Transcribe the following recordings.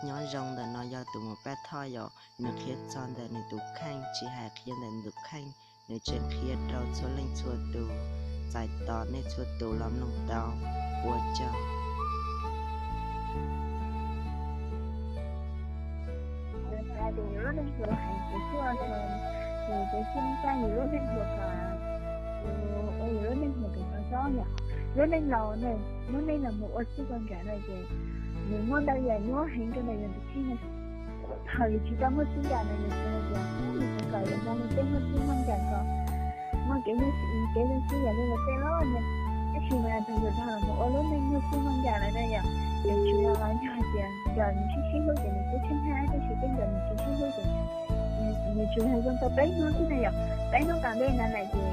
Nyob zoo, ntawm no yog tus Mus Paj Thoj yom, nws qhia txog ntawm nws tus kheej, tsis hais qhia ntawm nws tus kheej, nws tseem qhia rau txhua leej txhua tus, txais tos nej txhua tus los mloog tau. Ua tsaug. Ces yus lub neej hluas heev, ces kuj, ces, ces tsis tas yus lub neej hluas kom, ua yus lub neej hluas kom txog txog yom. Lub neej laus ne, lub neej los mus ua txij ua nkawm no ces nws muaj ntau yam nyuaj heev rau ntawm yus tus kheej na. Thaum yus tsis tau muaj txij nkawm no yus tsuas hais tias yus xav kom yus nrog luag tej muaj txij muaj nkawm kom muaj kev nyob kev zoo sib yav li luag tej lawm ne. Tab sis mas thaum yus nrog luag mus ua lub neej muaj txij muaj nkawm lawm na yom, ces tsuas yog los yog hais tias nkawd nws sib sib hlub ces nws kuj tsheej tshaj, tab sis tej nkawd nws tsis sib hlub ces nws tsuas yog zoo tau peb hnub xwb na yom. Peb hnub tom ntej no lawm ces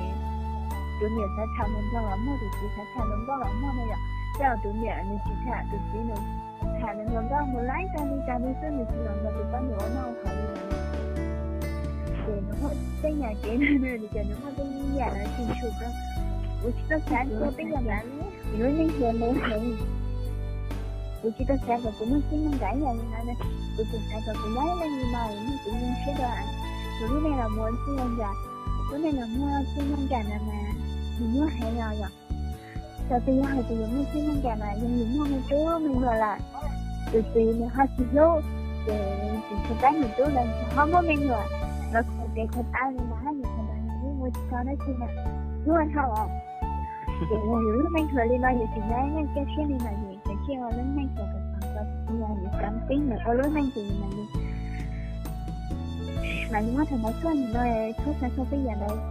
tus niam xav tham hluas nraug los muaj, tus txiv xav tham hluas nkauj los muaj na yom. Tej zaum tus niam nws tsis tham, tus txiv nws tham nws hluas nkauj mus laib tag li cas li xwb, nws tsis los nrog tus poj niam ua noj ua haus li lawm. Ces nws muaj tej yam kev, nws ces nws muaj tej yam tsis tshua, kuv tsis tau xav txog peb yam ntawd li. Yus lub neej hluas lawm heev, kuv tsis tau xav kom kuv muaj txij muaj nkawm yam li no, kuv tsuas xav kom kuv nyob ib leeg li no, yus muaj kuv zoo siab rau yus lub neej los mus ua txij ua nkawm. Lub neej los muaj txij muaj nkawm no mas nws nyuaj heev los yom. Txawm tias yog hais tias yus muaj txij muaj nkawm mas yog yus muaj me tub me nyuam lawm, tus txiv nws ho tsis hlub, ces tsis tshua pab nws tub los ho muaj me nyuam los khuv tes khuv taw li mas haj yam khuv ntawd nws yeej ua tsis tau dab tsi na. Hnub dhau os, ces yog yus lub neej hluas li no yus tsis nyob ib leeg kaj siab li no ces kav tsij ua lub neej hluas kom txog txog yus cov tib nws ua lub neej ces yus mam li, mam li muab thaum ntawd tuaj nim no txhob xav txog tej yam ntawd.